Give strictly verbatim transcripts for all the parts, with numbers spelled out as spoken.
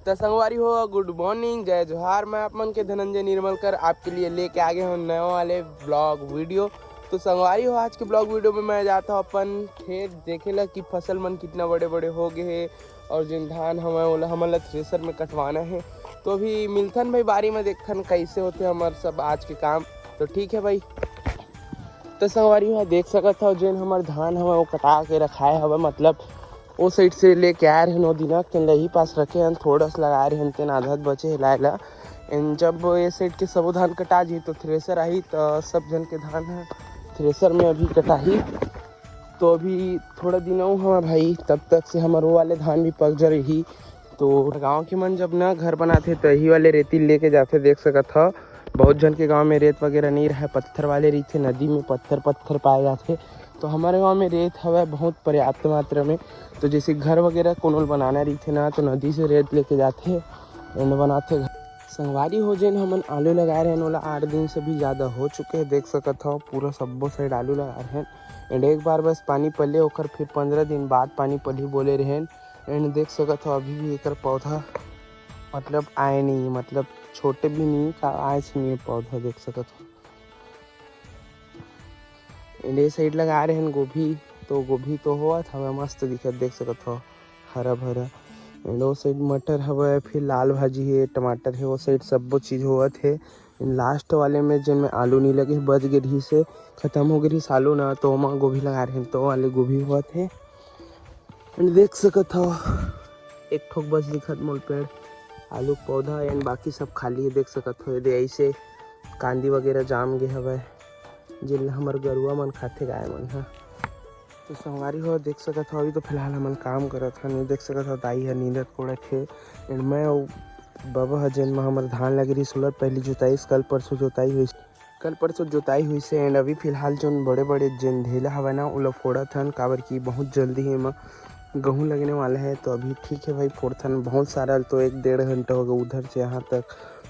तो संगवारी हो, गुड मॉर्निंग, जय जोहार। मैं आप मन के धनंजय निर्मलकर आपके लिए लेके आ गए हूँ नया वाले ब्लॉग वीडियो। तो संगवारी हो, आज के ब्लॉग वीडियो में मैं जाता हूँ अपन खेत देखे ला कि फसल मन कितना बड़े बड़े हो गए हे और जिन धान हवय ओला हमन ला थ्रेसर में कटवाना हे। तो अभी मिलथन भाई बारी में, देखथन कैसे होते हमार सब आज के काम। तो ठीक है भाई, तो संगवारी हो, देख सकत हव जेन हमर धान हवय वो कटा के रखाए हवय, मतलब ओ साइड से लेके आए रहन ओ दिना, तेन ला ही पास रखे हन, थोड़ा सा लगाए रहन, तेन आधा बचे हे लाए ला। एन जब ये साइड के सबो धान कटा जी तो थ्रेसर आही, तो सब झन के धान ह थ्रेसर में अभी कटाही। तो अभी थोड़ा दिन अउ हवय भाई, तब तक से हमर वो वाले धान भी पक जा रही। तो गांव के मन जब ना घर बनाथे तो यही वाले रेती लेके जाथे, देख सकत हव। बहुत झन के गांव में रेत वगैरह नहीं रहे, पत्थर वाले रहिथे, नदी में पत्थर पत्थर पाए जाथे। तो हमारे गांव में रेत हवय बहुत पर्याप्त मात्रा में। तो जैसे घर वगैरह कोनो ल बनाना रहिथे ना, तो नदी से रेत लेके जाथे एंड बनाथे घर। संगवारी हो, जेन हमन आलू लगाए रहन ओला आठ दिन से भी ज़्यादा हो चुके हैं, देख सकत हव पूरा सब्बो साइड आलू लगाए रहन। एंड एक बार बस पानी पले, ओकर फिर पंद्रह दिन बाद पानी पलही बोले रहन। एंड देख सकत हव अभी भी एकर पौधा मतलब आए नहीं, मतलब छोटे भी नहीं का आए से नहीं पौधा, देख सकत हव। एंड ये साइड लगा रहे हैं गोभी, तो गोभी तो होवत हवय, मस्त दिखत, देख सकत हव, हरा भरा। एंड वो साइड मटर हवय, फिर लाल भाजी हे, टमाटर हे, वो साइड सब्बो चीज होवत हे। एंड लास्ट वाले में जेन में आलू नहीं लगे, बच गे रहिस हे, खत्म हो गे रहिस आलू ना, तो ओमा गोभी लगा रहे हैं, तो वो वाले गोभी होवत हे। एंड देख सकत हव एक ठोक बस दिखत मोल पेड़, आलू के पौधा, एंड बाकी सब खाली है, देख सकत हव। एदे ऐसे कांदी वगैरह जाम गे हवय, जेन ल हमर गरुआ मन खाथे, गाय मन ह। तो संगवारी हो, देख सकत हव, अभी तो फिलहाल हमन काम करत हन। ये देख सकत हव, दाई ह नींदत कोड़त हे। एंड मैं अउ बबा ह, जेन म हमर धान लगे रहिस, ओला पहिली जोताइस, कल परसों जोताई होइस, कल परसों जोताई होइस हे। एंड अभी फिलहाल जोन बड़े-बड़े जेन ढेला हवय ना, ओला फोड़त हन, काबर कि बहुत जल्दी एमा गहूँ लगने वाला है। तो अभी ठीक है भाई, फोड़थन, बहुत सारा, तो एक डेढ़ घंटा हो गया उधर से यहाँ तक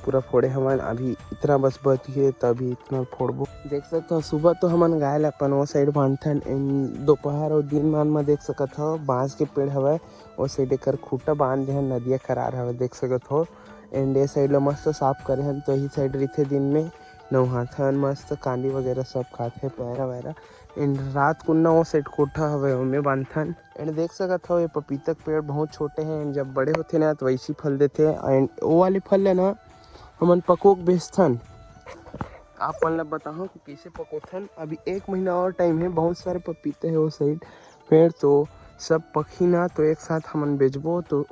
पूरा फोड़े हवन। अभी इतना बस बच गए, तो अभी इतना फोड़बो। देख सकत हव, सुबह तो हमन गाय ला अपन वो साइड बांधथन, एन दोपहर और दिन मान में देख सकत हव, बांस के पेड़ हवय, वो साइड एकर खूंटा बांध दे हन, नदिया करार हवय, देख सकत हव। एंड ये साइड ला मस्त साफ करे हन, तो यही साइड रहिथे दिन में नहाथन, मस्त कांदी वगैरह सब खाथे, पैरा वैरा। एंड रात कुन ना वो साइड कोठा हवय, ओमे बांधथन। एंड देख सकत हव, ये पपीता के पेड़ बहुत छोटे हैं, एंड जब बड़े होथे ना, तो वैसी फल देथे। एंड वो वाले फल ले ना, हमन पको के बेचथन। आप मन ला बताहूँ कि कैसे पकोथन। अभी एक महीना और टाइम है, बहुत सारे पपीते हैं वो साइड पेड़, तो सब पकही ना, तो एक साथ हमन बेचबो। तो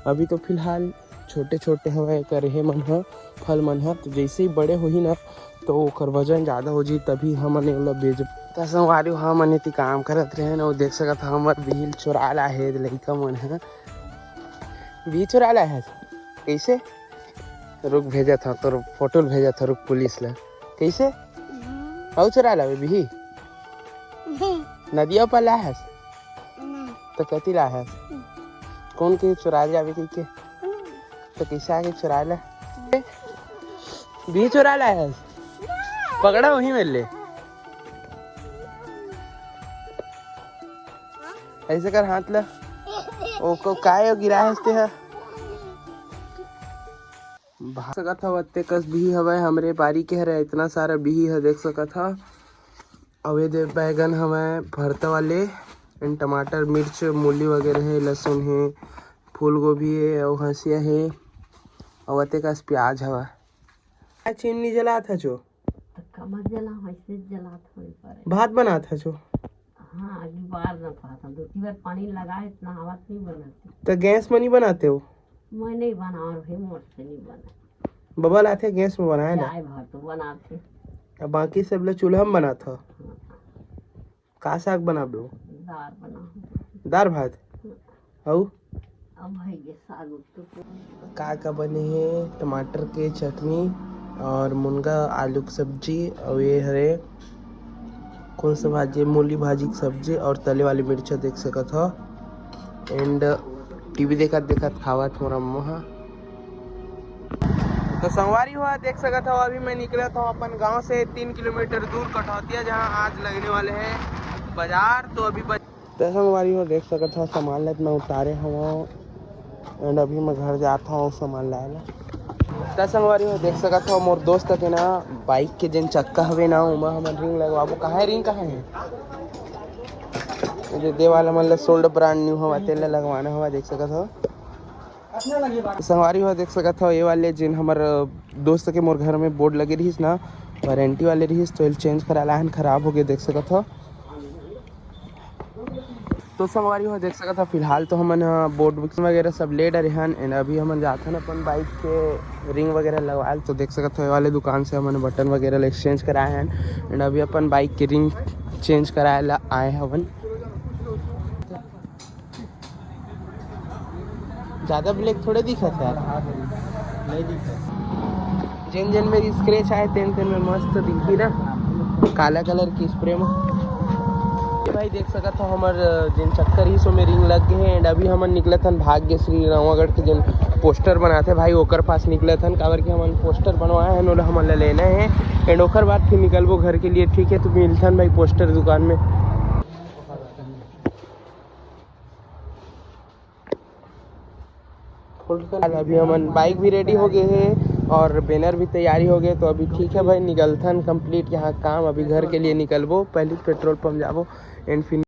अभी तो फिलहाल छोटे छोटे हवय करेहे मन ह, फल मन ह, तो जैसे ही बड़े होही ना, तो ओकर वजन ज़्यादा हो जी, तभी हमन एला बेचबो। त संगवारी हो, हमन एती काम करत रहे न, वो देख सकत हव, हमर बिहिल चोरा लाहे लइका मन ह। बिही चोरा लाहे कैसे? रुक, भेजत हव, तोर फोटो ल भेजत हव, रुक पुलिस ल। कैसे? अउ चोरा लावे बिही? नदिया पर लाहस? तो कति लाहस? कौन के चुरा जावे कहिके? तो कैसे आके चुरा ला? बिही चुरा लाहस? पकड़ा वही मेर ले। ऐसे कर हाथ ला। ओ को काय गिरा है ते हा? भाग सकत हव, अत्ते कस बिही हवय, हमरे बारी के हरे, इतना सारा बिही ह, देख सकत हव। अउ ये दे बैगन हवय भरता वाले, एंड टमाटर, मिर्च, मूली वगैरह हे, लहसुन हे, फूलगोभी हे, अउ हंसिया हे, अउ अत्ते कस प्याज हवय। आ चिमनी जलात हचो? त कमर जला, ऐसे जलात होई पर। भात बनात हचो? हाँ, अगली बार ना पाता, दो तीन बार पानी लगाए, इतना हालत नहीं बनाते। तो गैस में नहीं बनाते हो? मैं नहीं बनाओ भाई, मोर से नहीं बना। बबा लाथे गैस में बनाए ना। चाय भात तो बनाते। अब बाकी सब ले चूल्हा में बनात हो। हाँ। का साग बनाबे हो? दाल बनाओ। दाल भात? हाँ। अउ? अब है ये साग तो। का का बने हे? टमाटर के चटनी और मुनगा आलू के सब्जी, और ये हरे कौन सा भाजी, मूली भाजी के सब्जी और तले वाली मिर्चा देख सकत हो। एंड टीवी देखत देखत खावत मोर अम्मा ह। तो संगवारी हो, देख सकत हो, अभी मैं निकलत हूँ अपन गांव से तीन किलोमीटर दूर कठौतिया, जहां आज लगने वाले हैं बाजार। तो अभी बज- तो संगवारी हो, देख सकत हो, सामान लेत मैं उतारे हूँ एंड अभी मैं घर जात हूँ सामान लाए ला। त संगवारी हो, देख सकत हो मोर दोस्त के ना बाइक के जेन चक्का हवे ना, ओमा हमन रिंग लगवाबो। कहाँ है रिंग, कहाँ है? ये दे वाला मन ला सोल्ड ब्रांड न्यू हवा, तेल ला लगवाना हवा, देख सकत हो। संगवारी हो, देख सकत हो ये वाले जेन हमर दोस्त के मोर घर में बोर्ड लगे रहिस ना, वारंटी वाले रहिस, तो एल चेंज करा लाहन, खराब हो गए, देख सकत हो। तो संगवारी हो, देख सकत हो, फिलहाल तो हमन ह बोर्ड वगैरह सब ले डरे हन, एंड अभी हमन जाथन अपन बाइक के रिंग वगैरह लगवाए ल। तो देख सकत हो, ये वाले दुकान से हमन बटन वगैरह ल एक्सचेंज कराए हन, एंड अभी अपन बाइक के रिंग चेंज कराए ला आए हवन। ज्यादा ब्लैक थोड़े दिखत है यार। नहीं दिखत। जेन जेन मेरी स्क्रैच आए, तेन तेन में मस्त दिखी ना, काला कलर की स्प्रे में। भाई देख सकत हो, हमर जेन चक्कर ही सो में रिंग लग गए हैं, एंड अभी हमन निकलत हन भाग्यश्री रावागढ़ के जेन पोस्टर बनाते भाई, ओकर पास निकलत हन, काबर कि हमन पोस्टर बनवाए हैं, ओला हमन ला लेना है, एंड ओकर बाद फिर निकलबो घर के लिए। ठीक है, तो मिलथन भाई पोस्टर दुकान में। फोल्ड कर। अभी हमन बाइक भी रेडी हो गए है और बैनर भी तैयारी हो गए, तो अभी ठीक है भाई, निकलथन, कंप्लीट यहाँ काम। अभी घर के लिए निकलबो, पहले पेट्रोल पंप जाबो, एंड फिर